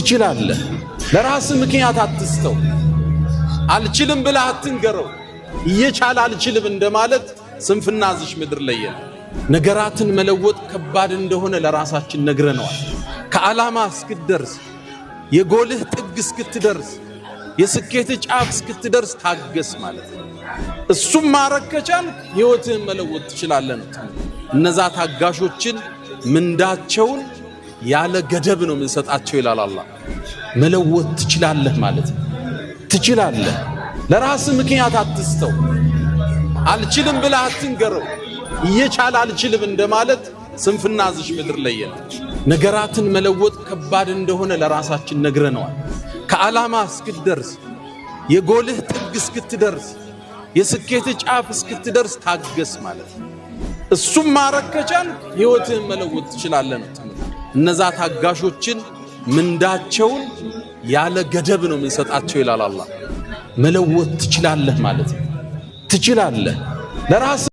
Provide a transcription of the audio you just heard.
ትችላለህ። ለራስህ ምክንያት አትስተው። አልችልም ብለህ አትንገረው። እየቻለ አልችልም እንደማለት ስንፍና እዚሽ ምድር ላይ የለም። ነገራትን መለወጥ ከባድ እንደሆነ ለራሳችን ነግረነዋል። ከዓላማ እስክትደርስ፣ የጎልህ ጥግ እስክትደርስ፣ የስኬት ጫፍ እስክትደርስ ታገስ ማለት ነው። እሱም ማረግ ከቻልክ ህይወትህን መለወጥ ትችላለህ ነው። እነዛ ታጋሾችን ምንዳቸውን ያለ ገደብ ነው የምንሰጣቸው ይላል አላህ። መለወጥ ትችላለህ ማለት ነው። ትችላለህ። ለራስህ ምክንያት አትስተው። አልችልም ብለህ አትንገረው። እየቻለ አልችልም እንደማለት ስንፍና እዚሽ ምድር ላይ የለም። ነገራትን መለወጥ ከባድ እንደሆነ ለራሳችን ነግረነዋል። ከዓላማ እስክትደርስ፣ የጎልህ ጥግ እስክትደርስ፣ የስኬት ጫፍ እስክትደርስ ታገስ ማለት ነው። እሱም ማረግ ከቻልክ ህይወትህን መለወጥ ትችላለህ ነው። እነዛ ታጋሾችን ምንዳቸውን ያለ ገደብ ነው የምንሰጣቸው ይላል አላህ። መለወጥ ትችላለህ ማለት ነው። ትችላለህ ለራስህ።